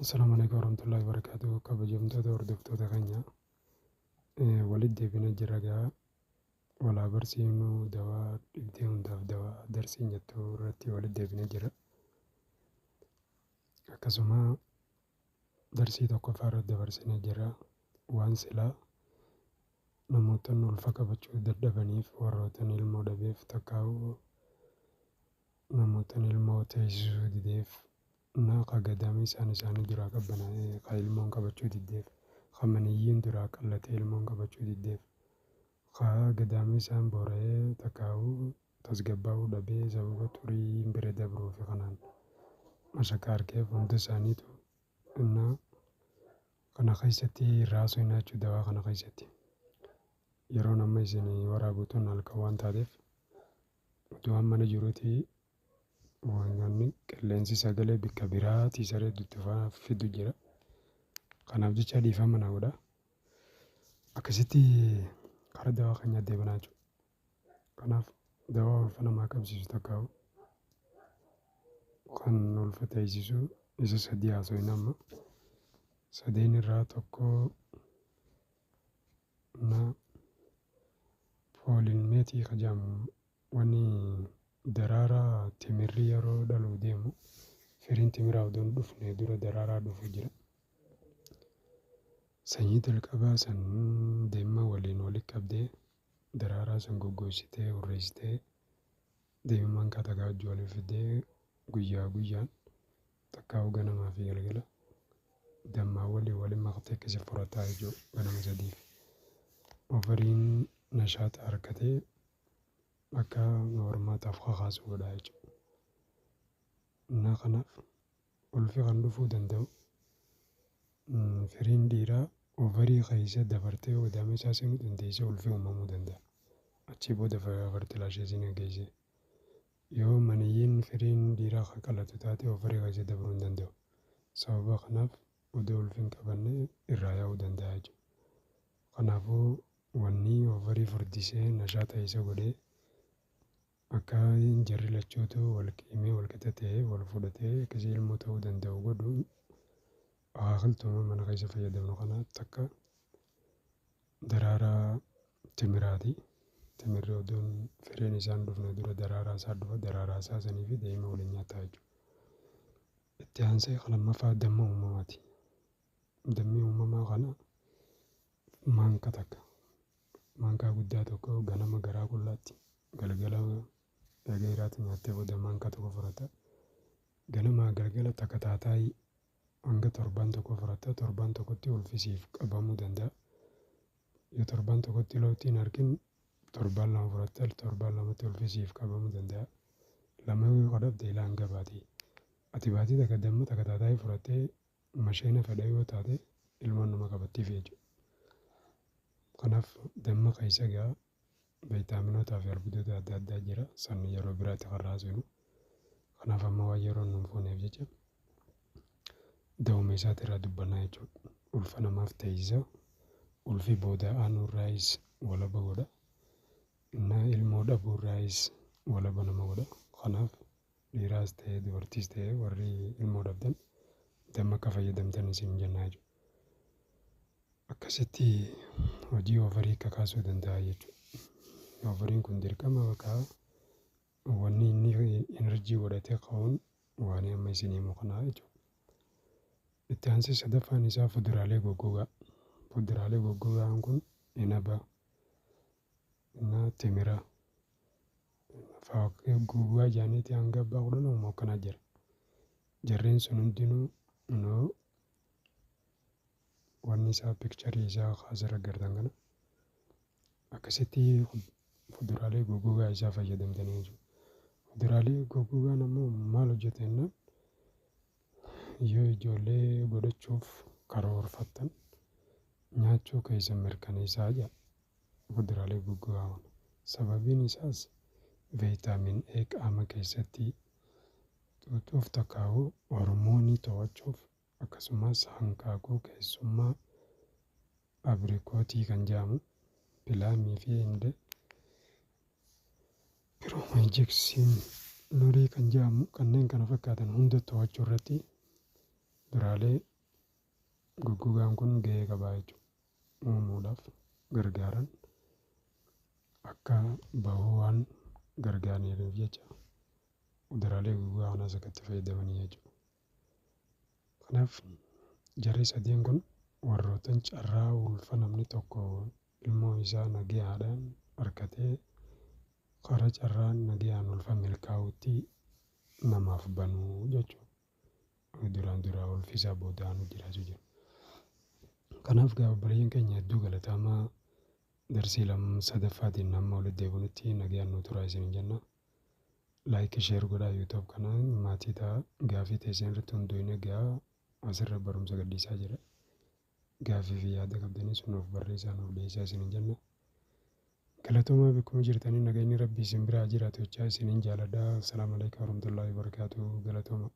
Assalaamu alaikum warahmatullahi wabarakatuh. Kabajamtoota hordoftoota keenya, walitti deebina jira gaa. Walaa barsiifnu, dawaa dhibdee hundaaf dawaa darsiin jettu irratti walitti deebina jira. Akkasuma darsii tokkoffaa irratti dabarsine jira, waan silaa namootan ulfa qabachuu dadhabaniif, warrootan ilmoo dhabeef, takkaa'u namootan ilmoo teessisuu dideef, na ka gadaamii isaan isaanii duraa qabbanaa'ee ka ilmoon qabachuu diddeef, ka maniyyiin duraa qallatee ilmoon qabachuu diddeef, ka gadaamii isaan boora'ee takkaa'u tasgabbaa'uu dhabee sababa xuriin bira dabruu fi kanaan mashaqaa argeef, hunda isaaniitu innaa kana keessatti irraa haasofnaa jechuudha. Dawaa kana keessatti yeroon amma isin waraabu tun halkan waan taateef, utuu amma mana jiruuti wanni qilleensi sagalee bikka biraatii saree duttufaa fidu jira. Kanaaf jecha dhiifama na godha. Akkasitti karaa dawaa keenyaa deebanaa jechuudha. Kanaaf dawaa ulfa namaa qabsiisu takkaa'u kan ulfa teessisu isa sadii haasofna amma. Sadeen irraa tokko na foolin meetii ka jedhamu, wanni daraaraa timirri yeroo dhaluu deemu, firiin timiraa odoo hin dhufne dura daraaraa dhufu jira. Sanyii jalqabaa san deemma waliin walitti qabdee, daraaraa san goggogsitee, hurreessitee, deemee maankaa takkaa wajjin waliin fiddee, guyyaa guyyaan takkaa'u ganamaa fi galgala dammaa waliin waliin maktee akkasi furataa jechuudha ganama sadiif. Ovariin nashaata harkatee akka hormaataaf kakaasu godha jechuudha. Innaa kanaaf ulfi kan dhufuu danda'u firiin dhiiraa ovarii keessa dabartee gadaamii isaa seenuu dandeessee ulfi uumamuu danda'a. Achii booda fertilization geesse. Yoo maniyyiin firiin dhiiraa kan qalatu taate, ovarii keessa dabruu hin danda'u. Sababa kanaaf odoo ulfi hin qabanne irraa yaa'uu danda'a jechuudha. Kanaafuu wanni ovarii furdisee nashaata isa godhee akka jarri lachuutu wal qiimee, wal qixa ta'ee, wal fudhatee akkasii ilmoo ta'uu danda'u godhu, akaakiltuma mana keessa fayyadamnu kana takka daraaraa timiraati. Timirri odoon fireen isaan dhufne dura daraaraa isaa dhufa, daraaraa isaa sanii fi deemee waliin nyaataa jechuudha. Itti aansee kan lammaffaa damma uumamaati. Dammi uumamaa kana maanka takka, maankaa guddaa tokko, ganama garaa qullaatti, galgala eega iraata nyaattee booda maankaa tokko fudhata. Ganamaa galgala takka taataayii hanga torbaan tokko fudhata. Torbaan tokkotti ulfisiif qabamuu danda'a. Yoo torbaan tokkotti lootii hin argin, torbaan 2 fudhatta, torbaan lamatti ulfisiif qabamuu danda'a. Lama yoo dhabde, ilaa hanga baatii. Ati baatii takka damma takka taataayii fudhattee masheena fedha yoo taate, ilmoon nama qabattiif jechuudha. Kanaaf damma keessa gaa viitaaminotaa fi albuudota adda addaa jira. San yeroo biraatti kan raasinu. Kanaaf amma waan yeroo nuun fuuneef jecha dawuma isaati irraa dubbannaa jechuudha. Ulfa namaaf teessisa. Ulfi booda aanuurraayis walaba godha. Innaa ilmoo dhabuurraayis walaba nama godha. Kanaaf dhiiraas ta'ee dubartiis ta'ee warri ilmoo dhabdan damma akka fayyadamtan isin jennaa jechuudha. Akkasitti hojii ovarii kakaasuu danda'a jechuudha. Ovariin kun dirqama bakka wanni inni energy godhatee ka'uun waan amma isin himu kanaa jechuudha. Itti aansee sadaffaan isaa fuduraalee goggogaa. Fuduraalee goggogaan kun inaba, timira, gogaa jaaniitii hanga abbaa 10 uumuu akkanaa jira. Jarreen sun hundinuu noo wanni isaa picture isaa asirra agartan kana, akkasitti fuduraalee goggogaa isaa fayyadamtanii jechuudha. Fuduraalee goggogaan ammoo maal hojjeta jennaan, yoo ijoollee godhachuuf karoorfattan nyaachuu keessan mirkaneessaa jedha fuduraalee goggogaa kun. Sababiin isaas vitamin A qaama keessatti xuuxuuf takkaa'u hormoonii to'achuuf, akkasumas hanqaaquu keessummaa apricot kan jedhamu, plum fi and progesterone kan jedhamu kanneen kana fakkaatan hunda to'achuu irratti Kuduraalee goggogaan kun gahee qabaa jechuudha. Uumuudhaaf gargaaran akka bahuu waan gargaaraniif jecha kuduraalee goggogaa kanas akka itti fayyadamanii jechuudha. Kanaaf jarri sadeen kun warroottan carraa ulfa namni tokko ilmoo isaa nagayaadhaan argatee karaa carraan nagayaan ulfa milkaa'utti namaaf banuu jechuudha. Duraan duraa ulfi isaa booda'aan jiraachuu jira. Kanaaf gaa obboleeyyan keenya hedduu galatoomaa, darsii sadaffaatiin amma walitti deebinutti nagayaan nu turaa isiniin jenna. Like, share godhaa, YouTube kanaan maatii ta'a. Gaafii teessan irratti hundoofnee gaa asirra barumsa gadhiisaa jira. Gaafii fi yaada qabdanis nuuf barreessaa, nuuf dhiyeessaa isiniin jenna. Galatoomaa, bakkuma jirtanii nageenyi Rabbii isin biraa jiraatu jechaa isiniin jaaladha. Assalaamu alaikum warahmatullahi wabarakatuh. Galatooma.